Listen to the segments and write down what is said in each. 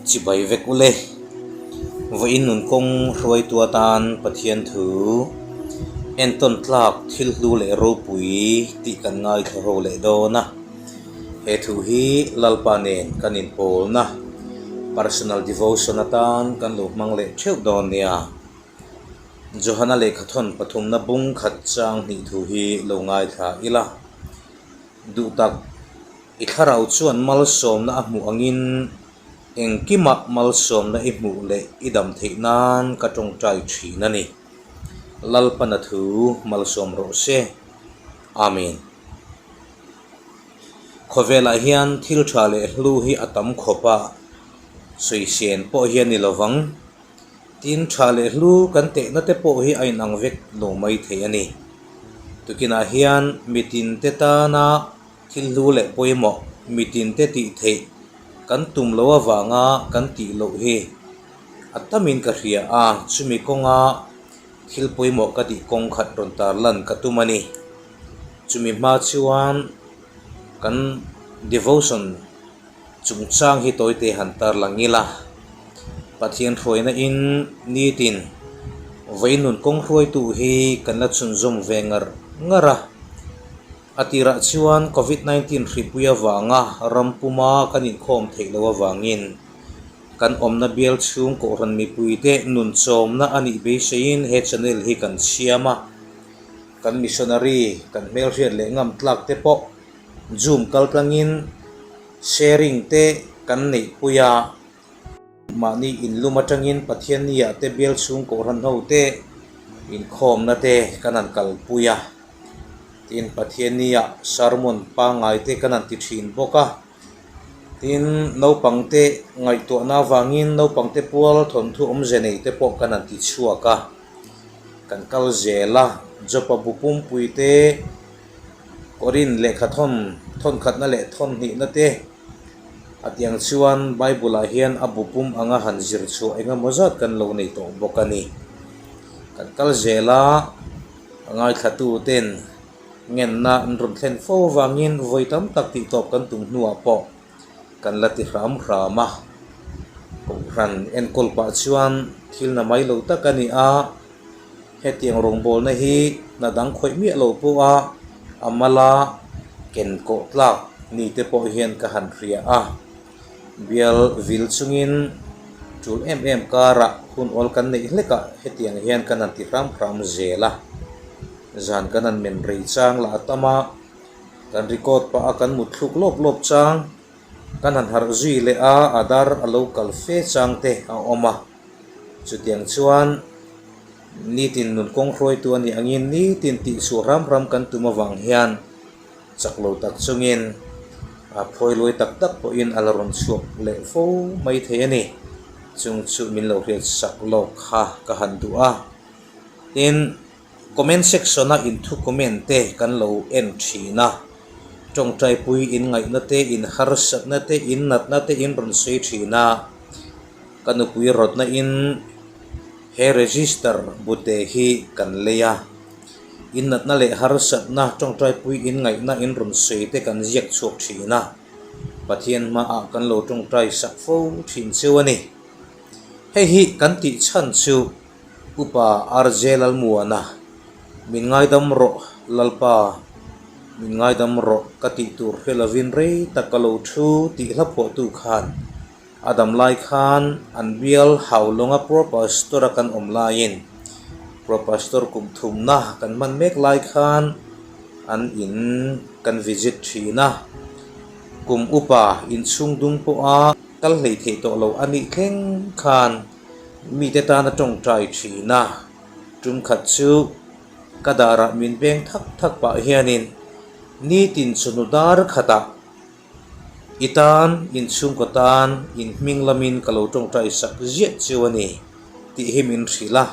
Chibai vek ule. Vawiin nun kawng hruaitu atan Pathian thu entawn tlak thil hlu leh ropui tih kan ngaithla ho leh dawn a. He thu hi Lalpa nen kan inpawlna, personal devotion, atan kan lo hmang leh theuh dawn nia. Johana lehkhathawn pathumna bung khat chang hnih thu hi lo ngaithla ila. Duh tak, i thlarau chuan malsawmna a hmuh angin engkimah malsawmna i hmuh leh i dam theih nan ka tawngtai thin a ni. Lalpana thu malsawm rawh se. Amen. Khawvelah hian thil tha leh hlu hi a tam khawp a, sawisên pawh hi a ni lo vang. Tin, tha leh hlu kan tehna te pawh hi a inang vek lo mai thei a ni. Tukinah hian mitinte tana thil hlu leh pawimawh mitinte tih theih kan tum lo avanga kan tih loh hi a tamin ka hria a, chumi kawnga thil pawimawh ka tih kawng khat rawn tarlan ka tum a ni. Chumi hma chuan kan devotion. Chungchang hi tawite han tarlang ila, Pathian hruaina in nitin veinun kawng hruaitu hi kan la chhunzawm ve ngar ngar a. A tirah chuan Covid 19 hripui avanga ram puma kan inkhawm theih loh avangin kan awmna bial chhung kohhran mipuite nun chawmna a nih beiseiin he channel hi kan siam a. Kan missionary kan hmelhriat leh ngam tlak te pawh Zoom kal tlangin sharing te kan neih pui a, mahni inlum atangin Pathiannia te bial chhung kohhran ho te inkhawmna te kan han kalpui a, tin Pathiannia sermon pangngai te kan han ti thin bawk a, tin naupang te ngaihtuahna avangin naupang te pual thawnthu awmze nei te pawh kan han ti chhuak a, kan kal zel a, Jopa bu pumpui te. Korin lehkha thawn thawn khatna leh thawn hnihna te a tiang chuan Bible ah hian a bu pum anga han zir chhuah eng emaw zat kan lo nei tawh bawk a ni. Kan kal zel a, a ngaithlatu ten ngenna an rawn thlen fo avangin vawi tam tak tih tawp kan tum hnuah pawh kan la ti hram hram a. Kohhran enkawl pah chuan thil na mai lo tak a ni a. Hetiang rawngbawlna hi hna dang khawih miah lo pawha a mala ken kawh tlak ni te pawh hian ka han hria a. Bial vil chungin tul em em karah hun awl kan neih hlekah hetiang hian kan han ti hram hram zel a. Zan kan han men rei chang lah a tam a, kan record pah a kan mut thluk lawp lawp chang, kan han harh zui leh a, a dar a lo kal fe chang te a awm a. Chutiang chuan nitin nun kawng hruaitu a nih angin nitin tih chhuah ram ram kan tum avang hian chak lo tak chungin a phawi luai tak tak pawhin a la rawn chhuak leh fo mai thei a ni. Chung chu min lo hriat sak lawk kha ka han duh a. Tin, comment section a inthu comment te kan lo en thin a, tawngtaipui inngaihna te, inharsatna te, innatna te in rawn sawi thin a. Ka nupui rawtna in he register bute hi kan lei a, innatna leh harsatna tawngtaipui inngaihna in rawn sawi te kan ziak chhuak thin a, Pathian hmaah kan lo tawngtai sak fo thin cheu a ni. Hei hi kan tih chhan chu Upa RJ Lalmuana, Min ngaidam rawh Lalpa, min ngaidam rawh ka tih tur hre lovin rei tak ka lo thu tih hla phuahtu khan A dam lai khan an bial Haulonga Pro Pastor a kan awm laiin Pro Pastor kum thumna kan hman mek lai khan an in kan visit thin a. Kum upa inchhung dung pawha kal hlei theih tawh lo a nih thleng khan mite tana tawngtai thin a. Tum khat chu ka darah min beng thak thak pah hianin nitin chawhnu dar khatah I tan, inchhungkaw tan, in hming lamin ka lo tawngtai sak ziah chiu a ni tih hi min hrilh a.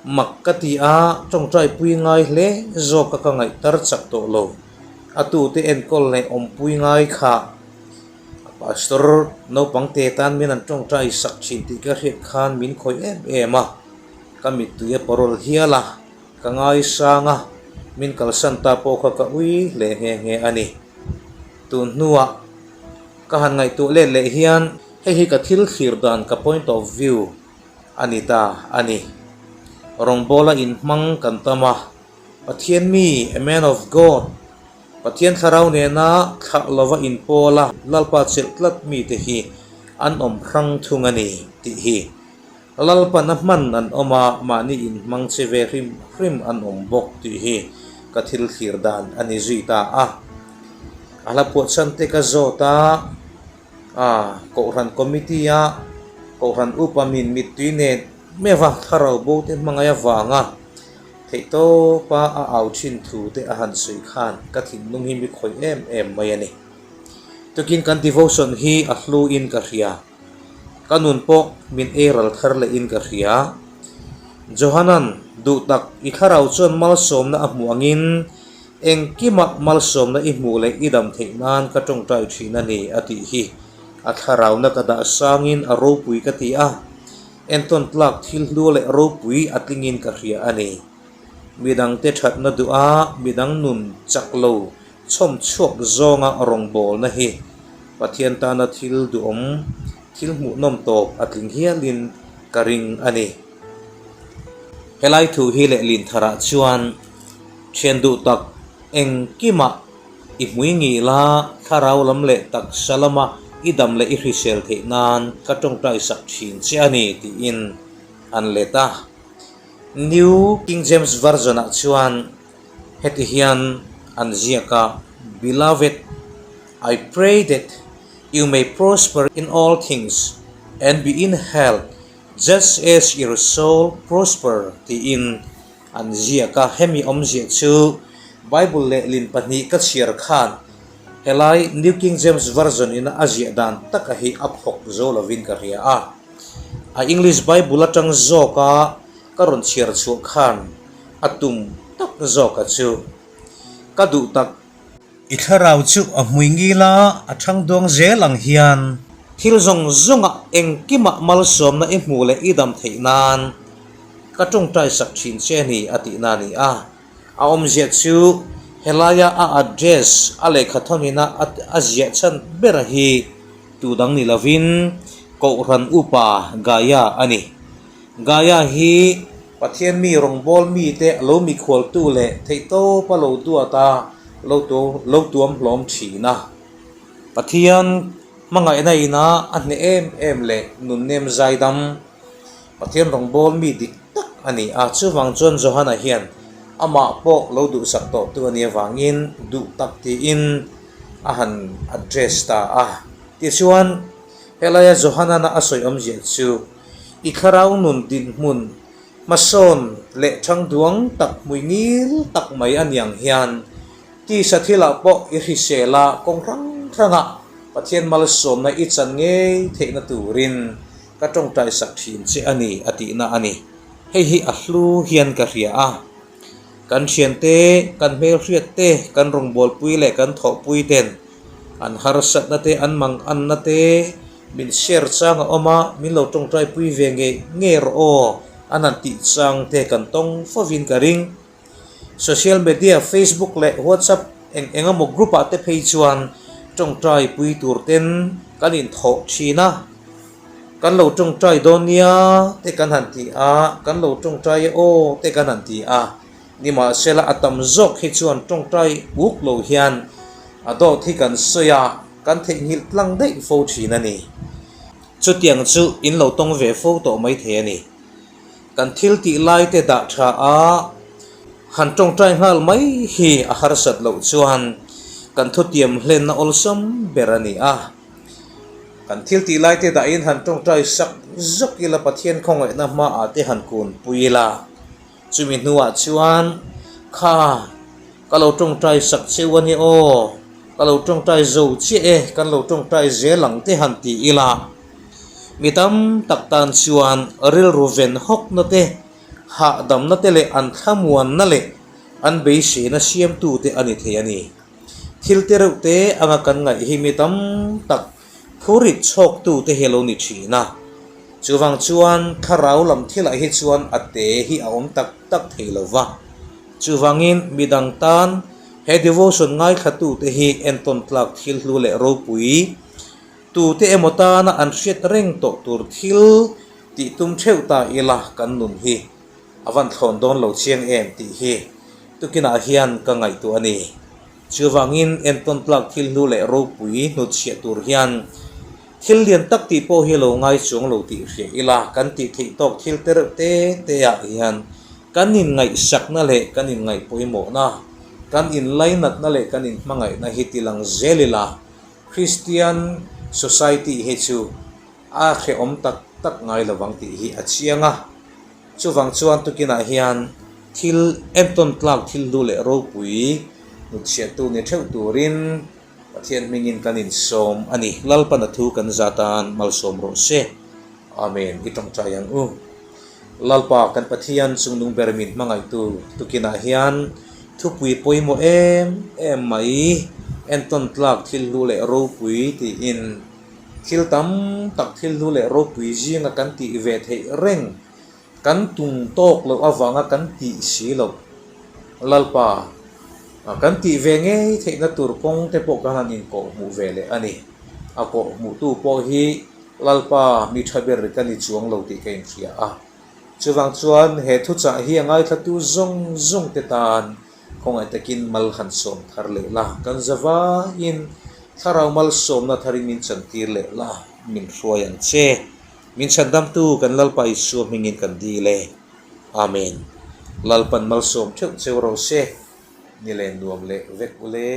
Mak ka ti a, tawngtai pui ngai hle zawk a ka ngaihtar chak tawh lo. A tute enkawl leh awmpui ngai kha a pastor naupang te tan min an tawngtai sak thin tih ka hriat khan min khawih em em a, ka mittui a pawrawl hial a. Ka ngaisang a, min kalsan ta pawh kha ka ui hle nghe nghe a ni. Tun hnuah ka han ngaihtuah let leh hian Hei hi ka thil thlir dan ka point of view a ni ta a ni. Rawngbawla inhmang kan tam a, Pathian mi, a man of God, Pathian thlarau nena thlah lova inpawl a Lalpa chelh tlat mite hi an awm hrang thung a ni tih hi Lalpan a hman an awm a, mahni inhmang che ve hrim hrim an awm bawk tih hi ka thil thlir dan a ni zui ta a. A hla phuahchhan te ka zawt a, a Kohhran Committee a Kohhran upa min mittui nen meuha thlarau bo te hmangaih avanga Theihtawpa a au thin thu te a han sawi khan ka thinlung hi mi khawih em em mai a ni. Tukin kan devotion hi a hlu in ka hria. Ka nun pawh min ei ral thar leh in ka hria. Johanan, duh tak i thlarau chuan malsawmna a hmuh angin engkimah malsawmna i hmuh leh i dam theih nan ka tawngtai thin a ni a tih hi a thlarauna ka dah sangin a ropui ka ti a. Entawn tlak thil hlu leh ropui a tlingin ka hria a ni. Midangte thatna duh a, midang nun chak lo chhawm chhuak zawnga rawngbawlna hi Pathian tana thil duhawm, thil hmuhnawm tawp a tling hialin ka ring a ni. Helai thu hi lehlin tharah chuan thian duh tak engkimah I hmui ngih la, thlarau lam leh taksa lama i dam leh i hrisel theih nan ka tawngtai sak thin che a ni, tiin an let a. New King James Version-ah chuan heti hian an ziak a, Beloved, I pray that you may prosper in all things and be in health just as your soul prosper, tiin An ziak a, hemi awmzia chu Bible lehlin pahnih ka chhiar khan helai New King James Version ina a ziah dan taka hi a phawk zo lovin ka hria a. A English Bible atang zawka ka rawn chhiar chhuah khan a tum tak zawka chu ka duh tak. I thlarau chu a hmui ngil a, a thang duang zel ang hian. Thil zawng zawngah engkimah malsawmna i hmuh leh i dam theih nan ka tawngtai sak thin che a ni a tihna a ni a. A awmzia chu helaia a address a lehkha thawnina a ziah chhan ber hi tu dang ni lovin Kohhran Upa Gaia a ni. Gaia hi Pathian mi rawngbâwl mite a lo mikhualtu leh theihtawpa lo duat a, lo lo tuam hlawm thin a. Pathian hmangaihna ina a hneh em em leh nunnem zaidam Pathian rawngbâwl mi dik tak a ni a. Chuvang chuan Johana hian amah pawh lo duhsak tawhtu a nih avangin duh tak tiin a han address ta a. Tichuan, helaia Johanana a sawi awmzia chu, I thlarau nun dinhmun hmasawn leh thangduang tak hmui ngil tak mai a niang hian tisa thilah pawh i hrisel a, kawng hrang hrangah Pathian malsawmna i chan ngei theihna turin ka tawngtai sak thin che a ni a tihna a ni. Hei hi a hlu hian ka hria a, kan thiante, kan hmelhriat te, kan rawngbawlpui leh kan thawhpui ten an harsatna te, an manganna te, Min share chang a awm a, min lo tawngtai pui ve ngei ngei rawh aw, an han tih chang te kan tawng fovin ka ring. Social media Facebook leh WhatsApp eng eng emaw group ah te phei chuan tawngtai pui tur ten kan inthawh thin a, kan lo tawngtai dawn nia te kan han ti a, kan lo tawngtai e aw te kan han ti a, nimahsela a tam zawk hi chuan tawngtai uk lo hian a dawt hi kan sawi a. Kan theihnghilh tlang daih fo thin a ni. Chutiang chu in lo tawng ve fo tawh mai thei a ni. Kan thil tih lai te dah tha a, han tawngtai nghal mai hi a harsat loh chuan kan thutiam hlenna awlsam ber a ni a. Kan thil tih lai te dahin han tawngtai sak zawk ila Pathian khawngaihna hmaah te han kunpui ila. Chumi hnuah chuan, Kha, ka lo tawngtai sak cheu a ni aw, ka lo tawngtai zo chiah e, kan lo tawngtai zel ang te han ti ila. Mi tam tak tan chuan rilru ven hawkna te, hahdamna te leh an thlamuanna leh an beiseina siamtu te a ni thei a ni. Thil te reuh te anga kan ngaih hi mi tam tak Phurit chhawktu te hi a lo ni thin a, chuvang chuan thlarau lam thilah hi chuan a te hi a awm tak tak thei lo va. Chuvangin midang tan he devotion ngaithlatute hi entawn tlak thil hlu leh ropui Tute emaw tana an hriat reng tawh tur thil tih tum theuh ta ila kan nun hi a van thlawn dawn lo chiang em tih hi tukinah hian ka ngaihtuah a ni. Chuvangin entawn tlak thil hnu leh ropui hnutchhiah tur hian thil lian tak tih pawh hi lo ngai chuang lo tih hria ila kan tih theih tawk thil te reuh te te ah hian kan inngaihsakna leh kan inngaihpawimawhna, kan inlainatna leh kan inhmangaihna hi tilang zel ila Kristian society hi chu a hrehawm tak tak ngai lovang tih hi a chiang a. Chuvang chuan tukinah hian thil entawn tlak thil hlu leh ropui hnutchhiahtu ni theuh turin Pathian hmingin kan insawm a ni. Lalpana thu kan zat tan malsawm rawh se. Amen. I tawngtai ang u. Lalpa kan Pathian chungnung ber min hmangaihtu tukinah hian thupui pawimawh em em mai entawn tlak thil hlu leh ropui tiin thil tam tak thil hlu leh ropui zinga kan tih ve theih reng kan tum tawk loh avanga kan tih si loh. Lalpa kan tih ve ngei theihna tur kawng te pawh kan han inkawhhmuh ve leh a ni. A kawhhmuhtu pawh hi Lalpa, mi tha ber ka ni chuang lo tih ka inhria a. Chuvang chuan he thuchah hi a ngaithlatu zawng zawng te tan khawngaih takin mal han sawm thar leh la, kan zavaiin thlarau malsawmna tharin min chantir leh la, min hruai ang che. Min chhandamtu kan Lalpa Isua hmingin kan dil e. Amen. Lalpan malsawm theuh cheu rawh se. Ni len nuam leh vek ule.